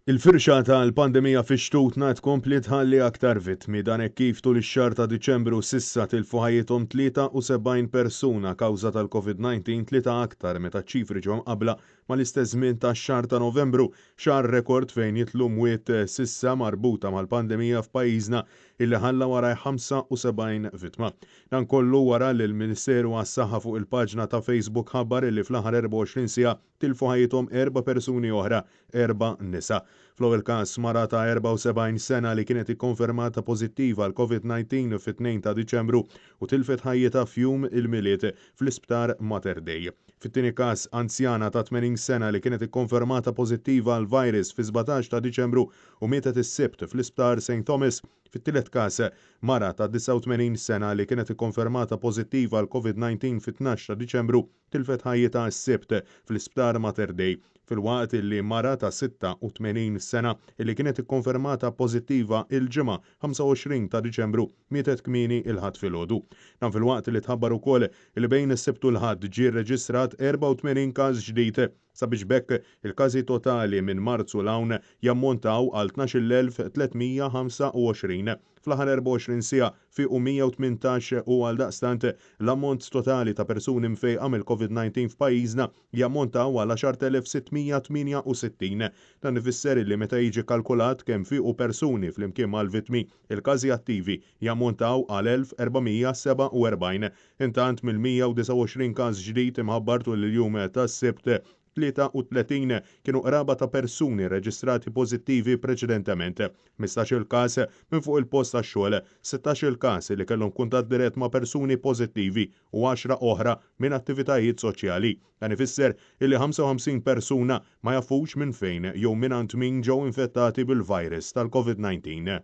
Il-firxa tal-pandemija fi xtutna tkompli tħalli aktar vittmi. Dan hekk kif tul ix-xahar ta' Diċembru s'issa tilfu ħajjithom 73 persuna kawża tal-Covid-19, tlieta aktar meta ċ-ċifri ġew mqabbla mal-istess żmien tax-xahar ta' Novembru, xahar rekord fejn jidħlu mwiet s'issa marbuta mal-pandemija f'pajjiżna illi ħalla warajh 75 vittma. Dan kollu wara li l-Ministeru għas-Saħħa fuq il-paġna ta' Facebook ħabbar illi fl-aħħar 24 siegħa tilfu ħajjithom erba' persuni oħra, erba' nisa. Fl-ewwel każ, mara ta' 74 sena li kienet ikkonfermata pożittiva għall-Covid-19 fit-2 ta' Diċembru u tilfet ħajjitha f'jum il-Milied fl-Isptar Mater Dei. Fit-tieni każ, anzjana ta' 80 sena li kienet ikkonfermata pożittiva għall-virus fis-17 ta' Diċembru u mietet is-Sibt fl-Isptar St Thomas. Fit-tielet każ, mara ta' 89 sena li kienet ikkonfermata pożittiva għall-Covid-19 fit-12 ta' Diċembru tilfet ħajjitha s-Sibt fl-Isptar Mater Dei, filwaqt li mara ta' 86 sena li kienet ikkonfermata pożittiva l-Ġimgħa 25 ta' Diċembru mietet kmieni l-Ħadd filgħodu. Dan filwaqt li tħabbar ukoll li bejn is-Sibt u l-Ħadd ġie rreġistrat 84 każ ġdid, sabiex b'hekk il-każi totali minn Marzu 'l hawn jammontaw għal 12,325. Fl-aħħar 24 siegħa fiequ 118 u għaldaqstant l-ammont totali ta' persuni mfejqa mill-Covid-19 f'pajjiżna jammontaw għal 10,668. Dan ifisser li meta jiġi kalkulat kemm fiequ persuni flimkien mal-vittmi, il-każi attivi jammontaw għal 1,447. Intant mill-129 każ ġdid imħabbar tul il-jum tas-Sibt, 33 kienu qraba ta' persuni rreġistrati pożittivi preċedentement, 15-il każ minn fuq il-post tax-xogħol, 16-il każ li kellhom kuntatt dirett ma' persuni pożittivi u għaxra oħra minn attivitajiet soċjali. Dan ifisser illi 55 persuna ma jafux minn fejn jew mingħand min ġew infettati bil-virus tal-Covid-19.